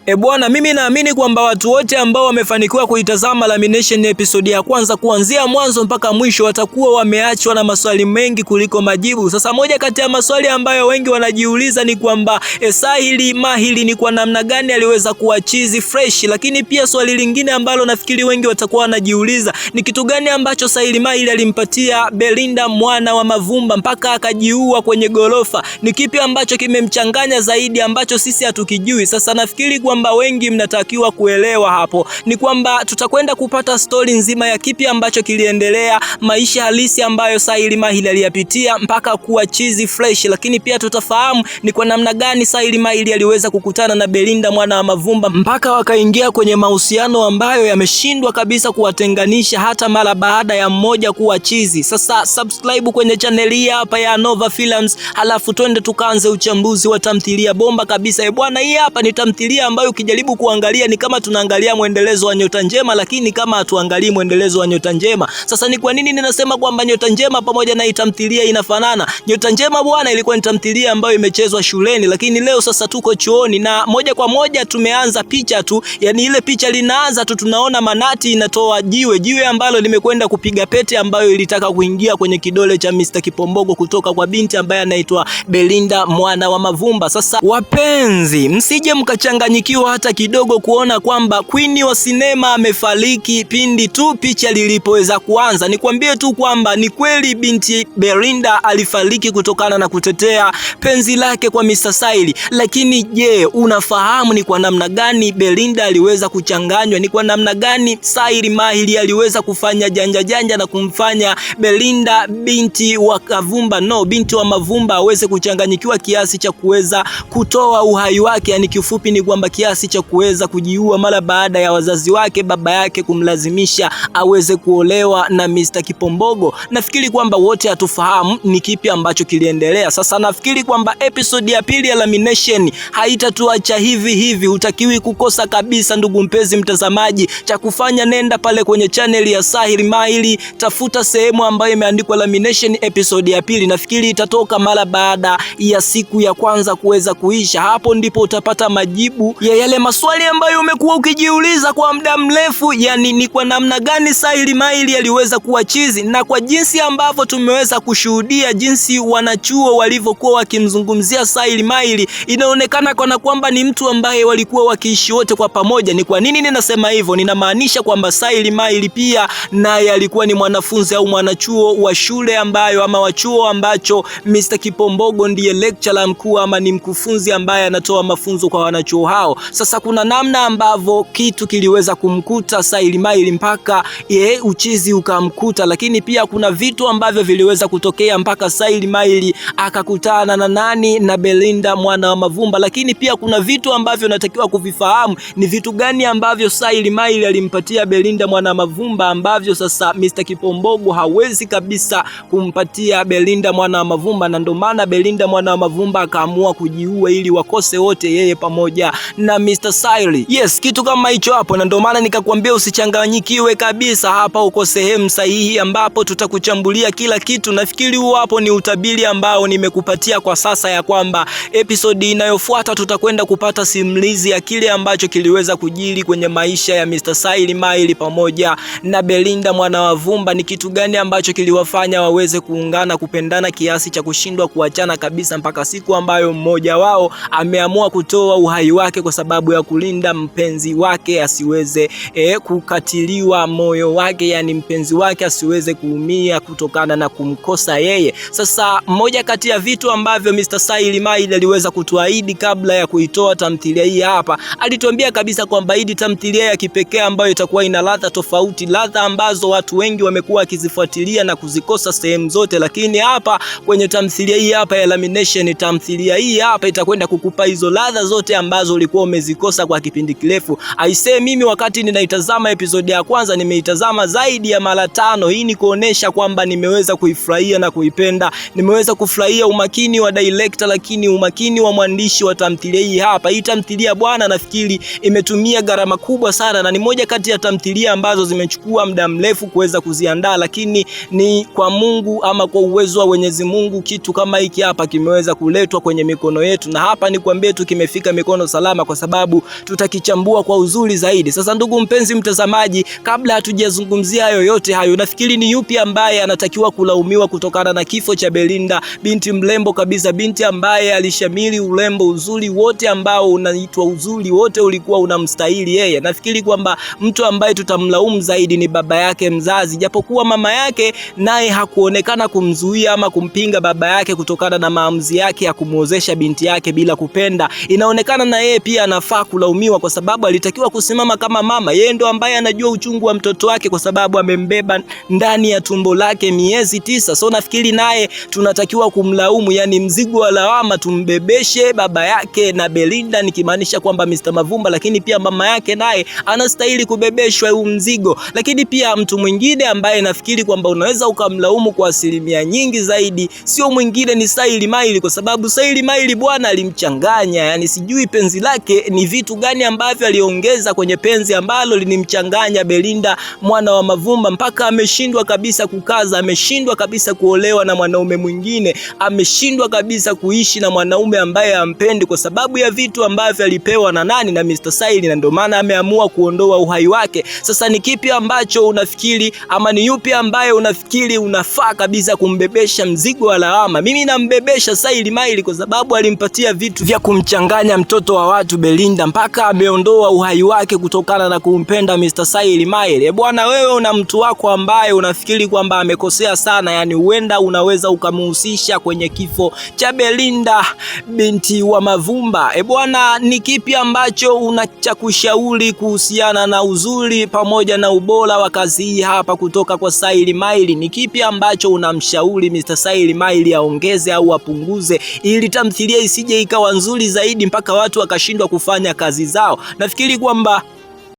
E bwana, mimi naamini kwamba watu wote ambao wamefanikiwa kuitazama Lamination episode ya kwanza kuanzia mwanzo mpaka mwisho watakuwa wameachwa na maswali mengi kuliko majibu. Sasa moja kati ya maswali ambayo wengi wanajiuliza ni kwamba Sahili Mahili ni kwa namna gani aliweza kuwa chizi fresh, lakini pia swali lingine ambalo nafikiri wengi watakuwa wanajiuliza ni kitu gani ambacho Sahili Mahili alimpatia Belinda mwana wa Mavumba mpaka akajiua kwenye gorofa. Ni kipi ambacho kimemchanganya zaidi ambacho sisi hatukijui? Sasa nafikiri kwamba wengi mnatakiwa kuelewa hapo ni kwamba tutakwenda kupata stori nzima ya kipi ambacho kiliendelea, maisha halisi ambayo Sahili Mahili aliyapitia mpaka kuwa chizi fresh, lakini pia tutafahamu ni kwa namna gani Sahili Mahili aliweza kukutana na Belinda mwana wa Mavumba mpaka wakaingia kwenye mahusiano ambayo yameshindwa kabisa kuwatenganisha hata mara baada ya mmoja kuwa chizi. Sasa subscribe kwenye channel hii hapa ya Nova Films, halafu twende tukaanze uchambuzi wa tamthilia bomba kabisa. E bwana, hii hapa ni tamthilia ambayo ukijaribu kuangalia ni kama tunaangalia mwendelezo wa Nyota Njema, lakini kama hatuangalii mwendelezo wa Nyota Njema. Sasa ni kwa nini ninasema kwamba Nyota Njema pamoja na hii tamthilia inafanana? Nyota Njema bwana, ilikuwa ni tamthilia ambayo imechezwa shuleni, lakini leo sasa tuko chuoni na moja kwa moja tumeanza picha tu, yani ile picha linaanza tu, tunaona manati inatoa jiwe, jiwe ambalo limekwenda kupiga pete ambayo ilitaka kuingia kwenye kidole cha Mr. Kipombogo kutoka kwa binti ambaye anaitwa Belinda mwana wa Mavumba. Sasa wapenzi, msije mkachanganyikiwa hata kidogo kuona kwamba Queen wa sinema amefariki pindi tu picha lilipoweza kuanza. Nikwambie tu kwamba ni kweli binti Belinda alifariki kutokana na kutetea penzi lake kwa Mr. Saili, lakini je, unafahamu ni kwa namna gani Belinda aliweza kuchanganywa? Ni kwa namna gani Saili Mahili aliweza kufanya janja janja na kumfanya Belinda binti wa Kavumba, no, binti wa Mavumba aweze kuchanganyikiwa kiasi cha kuweza kutoa uhai wake? Yani kifupi ni kwamba kiasi cha kuweza kujiua mara baada ya wazazi wake, baba yake kumlazimisha aweze kuolewa na Mr. Kipombogo. Nafikiri kwamba wote hatufahamu ni kipi ambacho kiliendelea. Sasa nafikiri kwamba episode ya pili ya Lamination haitatuacha hivi hivi, hutakiwi kukosa kabisa, ndugu mpenzi mtazamaji. Cha kufanya nenda pale kwenye channel ya Sahili Maili, tafuta sehemu ambayo imeandikwa Lamination episode ya pili. Nafikiri itatoka mara baada ya siku ya kwanza kuweza kuisha. Hapo ndipo utapata majibu ya yale maswali ambayo umekuwa ukijiuliza kwa muda mrefu, yani ni kwa namna gani Sahili Maili aliweza kuwa chizi, na kwa jinsi ambavyo tumeweza kushuhudia jinsi wanachuo walivyokuwa wakimzungumzia Sahili Maili, inaonekana kana kwamba ni mtu ambaye walikuwa wakiishi wote kwa pamoja. Ni kwa nini ninasema hivyo? Ninamaanisha kwamba Sahili Maili pia naye alikuwa ni mwanafunzi au mwanachuo wa shule ambayo ama wa chuo ambacho Mr. Kipombogo ndiye lecturer mkuu ama ni mkufunzi ambaye anatoa mafunzo kwa wanachuo hao. Sasa kuna namna ambavyo kitu kiliweza kumkuta Sahili Maili mpaka ye uchizi ukamkuta, lakini pia kuna vitu ambavyo viliweza kutokea mpaka Sahili Maili akakutana na nani na Belinda mwana wa Mavumba. Lakini pia kuna vitu ambavyo natakiwa kuvifahamu, ni vitu gani ambavyo Sahili Maili alimpatia Belinda mwana wa Mavumba ambavyo sasa Mr. Kipombogo hawezi kabisa kumpatia Belinda mwana wa Mavumba, na ndio maana Belinda mwana wa Mavumba akaamua kujiua ili wakose wote, yeye pamoja na Mr. Saili. Yes, kitu kama hicho hapo, na ndio maana nikakwambia usichanganyikiwe kabisa. Hapa uko sehemu sahihi ambapo tutakuchambulia kila kitu. Nafikiri huo hapo ni utabiri ambao nimekupatia kwa sasa, ya kwamba episodi inayofuata tutakwenda kupata simulizi ya kile ambacho kiliweza kujiri kwenye maisha ya Mr. Saili Maili pamoja na Belinda mwana wa Vumba. Ni kitu gani ambacho kiliwafanya waweze kuungana, kupendana kiasi cha kushindwa kuachana kabisa mpaka siku ambayo mmoja wao ameamua kutoa uhai wake kwa sababu ya kulinda mpenzi wake asiweze kukatiliwa moyo wake, yani mpenzi wake asiweze kuumia kutokana na kumkosa yeye. Sasa moja kati ya vitu ambavyo Mr. Saili Maili aliweza kutuahidi kabla ya kuitoa tamthilia hii hapa, alituambia kabisa kwamba hii tamthilia ya kipekee ambayo itakuwa ina ladha tofauti, ladha ambazo watu wengi wamekuwa wakizifuatilia na kuzikosa sehemu zote, lakini hapa kwenye tamthilia hii hapa ya Lamination, tamthilia hii hapa itakwenda kukupa hizo ladha zote ambazo ulikuwa umezikosa kwa kipindi kirefu. Aisee, mimi wakati ninaitazama episodi ya kwanza nimeitazama zaidi ya mara 5. Hii ni kuonesha kwamba nimeweza kuifurahia na kuipenda. Nimeweza kufurahia umakini wa director, lakini umakini wa mwandishi wa tamthilia hii hapa. Hii tamthilia bwana, nafikiri imetumia gharama kubwa sana na ni moja kati ya tamthilia ambazo zimechukua muda mrefu kuweza kuziandaa, lakini ni kwa Mungu ama kwa uwezo wa Mwenyezi Mungu kitu kama hiki hapa kimeweza kuletwa kwenye mikono yetu, na hapa nikwambie tu kimefika mikono salama, kwa kwa sababu tutakichambua kwa uzuri zaidi. Sasa ndugu mpenzi mtazamaji, kabla hatujazungumzia yoyote hayo, nafikiri ni yupi ambaye anatakiwa kulaumiwa kutokana na kifo cha Belinda, binti mrembo kabisa, binti ambaye alishamiri urembo, uzuri wote ambao unaitwa uzuri wote ulikuwa unamstahili yeye. Nafikiri kwamba mtu ambaye tutamlaumu zaidi ni baba yake mzazi, japokuwa mama yake naye hakuonekana kumzuia ama kumpinga baba yake kutokana na maamuzi yake ya kumwozesha binti yake bila kupenda. Inaonekana na yeye pia anafaa kulaumiwa kwa sababu alitakiwa kusimama kama mama. Yeye ndo ambaye anajua uchungu wa mtoto wake kwa sababu amembeba ndani ya tumbo lake miezi 9. So nafikiri naye tunatakiwa kumlaumu, yani mzigo wa lawama tumbebeshe baba yake na Belinda, nikimaanisha kwamba Mr. Mavumba, lakini pia mama yake naye anastahili kubebeshwa huu mzigo. Lakini pia mtu mwingine ambaye nafikiri kwamba unaweza ukamlaumu kwa asilimia nyingi zaidi sio mwingine ni Saili Maili, kwa sababu Saili Maili bwana alimchanganya, yani sijui penzi lake ni vitu gani ambavyo aliongeza kwenye penzi ambalo lilimchanganya Belinda mwana wa Mavumba mpaka ameshindwa kabisa kukaza, ameshindwa kabisa kuolewa na mwanaume mwingine, ameshindwa kabisa kuishi na mwanaume ambaye ampendi kwa sababu ya vitu ambavyo alipewa na nani? Na Mr. Saili, na ndio maana ameamua kuondoa uhai wake. Sasa ni kipi ambacho unafikiri ama ni yupi ambaye unafikiri unafaa kabisa kumbebesha mzigo wa lawama? Mimi nambebesha Saili Maili kwa sababu alimpatia vitu vya kumchanganya mtoto wa watu Belinda mpaka ameondoa uhai wake kutokana na kumpenda Mr. Saili Maili. Bwana, wewe una mtu wako ambaye unafikiri kwamba amekosea sana, yani huenda unaweza ukamhusisha kwenye kifo cha Belinda binti wa Mavumba. Bwana, ni kipi ambacho una cha kushauri kuhusiana na uzuri pamoja na ubora wa kazi hii hapa kutoka kwa Saili Maili? Ni kipi ambacho unamshauri Mr. Saili Maili aongeze au apunguze ili tamthilia isije ikawa nzuri zaidi mpaka watu wakashindwa kufanya kazi zao? Nafikiri kwamba